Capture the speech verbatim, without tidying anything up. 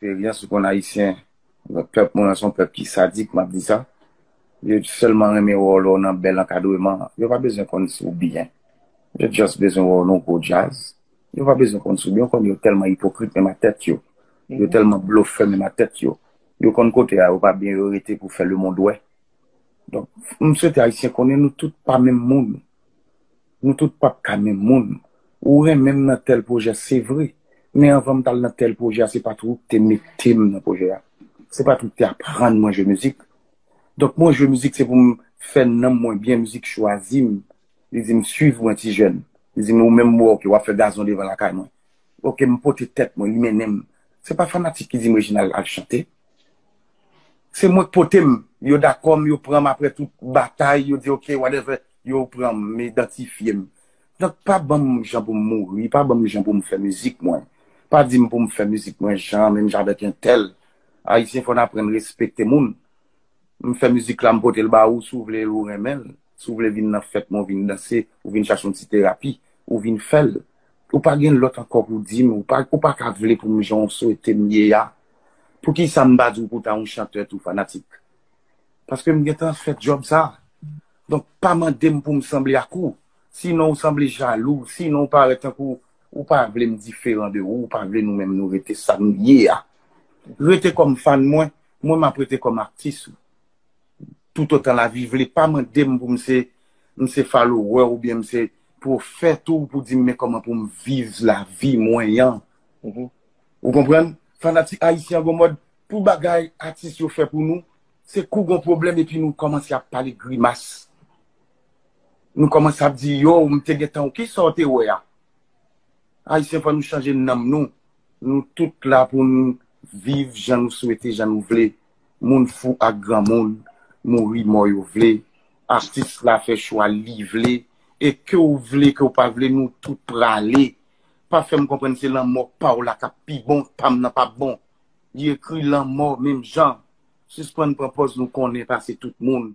eksperyans, ou konn Ayisyen, pèp mwen an se yon pèp ki sadik, m ap di sa. Yo sèlman renmen wè w lè w nan bèl ankadreman. Yo pa bezwen konn si w byen. Yo just bezwen wè w nan yon gwo djaz. Yo pa bezwen konn si w byen. Ou konn yo tèlman ipokrit menm a tèt yo. Yo tèlman blofè menm a tèt yo. Yo konn kote a yo pa byen, yo rete pou fè lemonn wè. Donk, m swete Ayisyen konnen nou tout pa menm moun. Nou tout p ap ka menm moun. Ou renmen m nan tèl pwojè, se vre. Men anvan m t al nan tèl pwojè a, se pa tou ou k te mete m nan pwojè a. Se pa tou ou k te aprann mwen jwe mizik. Donk, mwen jwe mizik, se pou m fè nanm mwen byen, mizik chwazi m. Li di m, "Swiv mwen, ti jèn." Li di m, "Ou menm, m wè w ke w ap fè gazon devan lakay mwen." Oke, m pote tèt mwen, li mennen m. Se pa fanatik ki di m, "Reginald, al chante." Se mwen k pote m. Yo dakò m, yo pran m apre tout batay, yo di, "Oke, whatever." Yo pran m, idantifye m. Donk, pa ban m jan pou m mouri, pa ban m jan pou m fè mizik mwen. Pa di m pou m fè mizik mwen jan, menm jan avèk entèl. Ayisyen, fò n aprann respekte moun. M fè mizik la, m pote l ba ou, si w vle l, ou renmen l. Si w vle vin nan fèt mwen, ou vin danse, ou vin chache yon ti terapi, ou vin fè l. Ou pa gen lòt ankò pou di m, ou pa, ou pa ka vle pou m jan w swete m ye a. Poukisa m pa di w pou w ta yon chantè tou, fanatik? Paske m gentan fè djòb sa. Donk, pa mande m pou m sanble ak ou. Sinon, ou sanble jalou. Sinon, ou parèt tankou ou pa vle m diferan de ou, ou pa vle nou menm nou rete sa nou ye a. Rete kòm fan mwen, mwen m ap rete kòm atis ou. Toutotan lavi vle, pa mande m pou m se, m se follower oubyen m se pwofèt ou pou di m men kòman pou m viv lavi mwen an. Ou konprann? Fanatik ayisyen an gon mòd, pou bagay atis yo fè pou nou, se kou gon pwoblèm epi nou kòmanse ap pale grimas. Nou kòmanse ap di, "Yo, m te gentan, kisa w te wè a?" Ayisyen, fò nou chanje nanm nou. Nou tout la pou n viv jan nou swete, jan nou vle. Moun fou ak granmoun, mouri mò yo vle. Atis la fè chwa li vle. E ke w vle, ke w pa vle, nou tout prale. Pa fè m konprann se lanmò pa w la k ap pi bon, pa m nan p ap bon. Li ekri lanmò menm jan. Sispann pran pòz nou konnen pase tout moun.